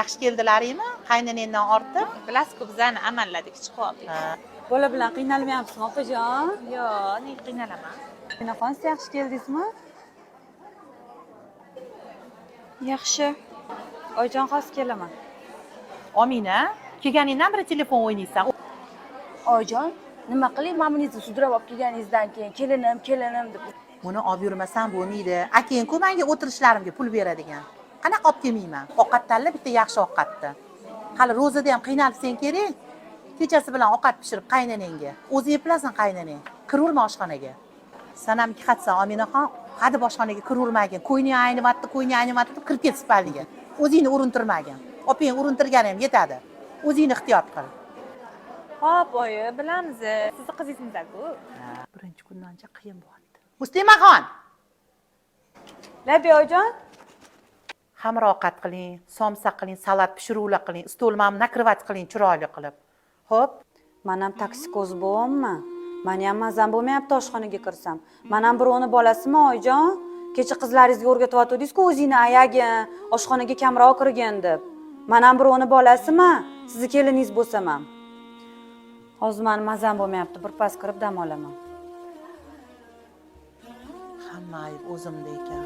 Yaxshi keldilaringmi? Qaynonangdan ortib? Bilasiz-ku, bizani amalladik, chiqib oldik. Ha. Bola bilan qiynalmayapsizmi, opajon? Yo'q, nega qiynalaman? Minaxon, siz yaxshi keldingizmi? Yaxshi. Oyijon, hozir kelaman. Omina, kelganingdan beri telefon o'ynaysan. Oyijon, nima qilay, mamingizni sudrab olib kelganingizdan keyin kelinim, kelinim deb. Buni olib yurmasam bo'lmaydi. Akang-ku menga o'tirishlarimga pul beradigan. Qanaqa olib kelmayman? Ovqat tanla, bitta yaxshi ovqatni. Hali ro'zada ham qiynalib kerak. Kechasi bilan ovqat pishirib qaynonangga. O'zi eplasin qaynonang. Kiraverma oshxonaga. San ham ikki qatsan, Ominaxon, hadeb oshxonaga kiravermagin. Ko'ngling aynivatdi, ko'ngling aynivatdi deb kirib ket spalniga. O'zingni urintirmagin. Opang urintirgani ham yetadi. O'zingni ehtiyot qil. Hop, oyi, bilamiz. Sizni qizingizmiz-ku. Birinchi kundancha qiyin bo'lyapti. Muslimaxon, Labi, oyijon. Xamir ovqat qiling, somsa qiling, salat pishiruvlar qiling, stol mana nakrivat qiling chiroyli qilib. Xo'p, Man ham toksikoz bo'lyapman. Mani ham mazam bo'lmayapti oshxonaga kirsam. Man ham birovni bolasiman, oyijon. Kecha qizlaringizga o'rgatyotgandingiz-ku, o'zingni ayagin, oshxonaga kamroq kirgin deb. Man ham birovni bolasiman, sizni keliningiz bo'lsam ham. Hozir mani mazam bo'lmayapti, birpas kirib dam olaman. Hamma ayb o'zimda ekan.